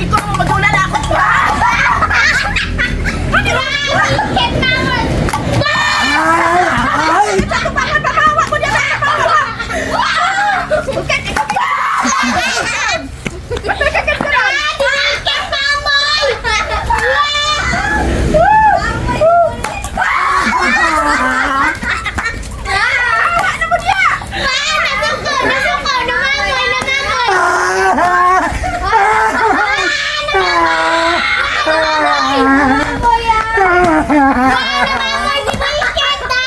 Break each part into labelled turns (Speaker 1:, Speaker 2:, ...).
Speaker 1: gid ko mo magulala ako.
Speaker 2: Bakit naman?
Speaker 3: Ay!
Speaker 1: Ito pa ka papawa ko niya papawa. Buket ikaw. Patay ka ka.
Speaker 2: Bakit mamoy?
Speaker 1: Ano mo niya?
Speaker 2: Ah, nasuko, nasuko, nangangoy, nangangoy. Nangangoy, ah. Nangangoy si Bakit, ah.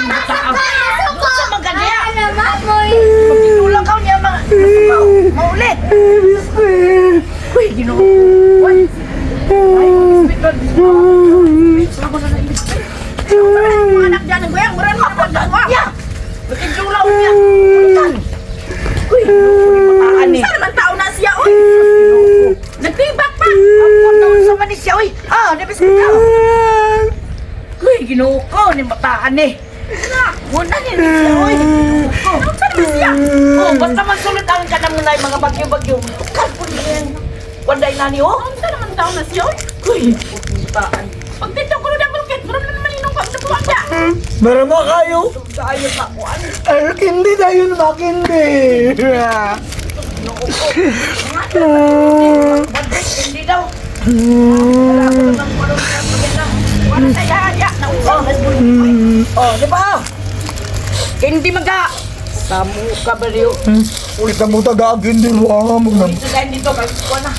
Speaker 2: Nasuko, nasuko.
Speaker 1: Sa mga niya.
Speaker 2: Ah, nangangoy.
Speaker 1: Pagtinulang ka niya mga nasukaw. Maulit. Uy, Ginoo. Uy. Ay, hospital. Ako na naibig. Mga anak dyan, ang guyang, mura na kapag dyan. Ya! Pagtitulaw niya. Ulitan. Uy, pataan eh. Saan naman tao na siya, uy? Nagtibak pa. Ang pagkaon sa manis siya, uy. Ah, nabis ko ka. Uy, Ginoo ko, ni mataan eh. Muna ni siya, uy. Ginoo ko. Saan naman siya? Oh, basta magsulod ang kanang na mga bagyo-bagyo. Tukal po niya. Wanday na ni, oh. Saan naman tao na siya, uy? Uy, mataan. Pagtito ko na bulkit, mura na naman inong kang nabuwag niya.
Speaker 3: Para mo kayo.
Speaker 1: Tayo pa ko, ano?
Speaker 3: Ay, kindi tayo na kindi.
Speaker 1: Ginoo ko. Hindi daw. Wala ko naman kung ano wala sa iya, nausa. Oh, di ba? Hindi maga. Samu ka ba liyo?
Speaker 3: Uy, sa mo taga kindi mo mo na.
Speaker 1: Dito tayo dito kay ko na.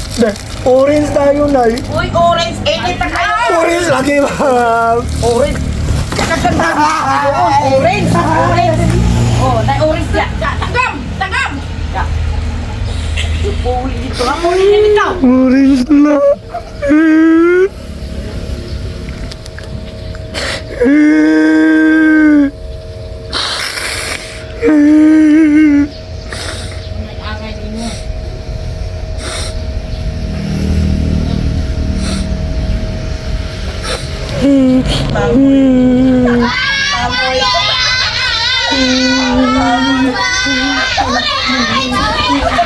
Speaker 3: Orange tayo na.
Speaker 1: Uy, orange, init na kayo.
Speaker 3: Orange lagi ba?
Speaker 1: Orange. Kaganda. Orange, orange. Oh, na orange ya. Tagam, tagam. Ya. Uy, dito ang orange dito.
Speaker 3: Orange na.
Speaker 1: Angay nimo.
Speaker 2: Ay, ay, ay.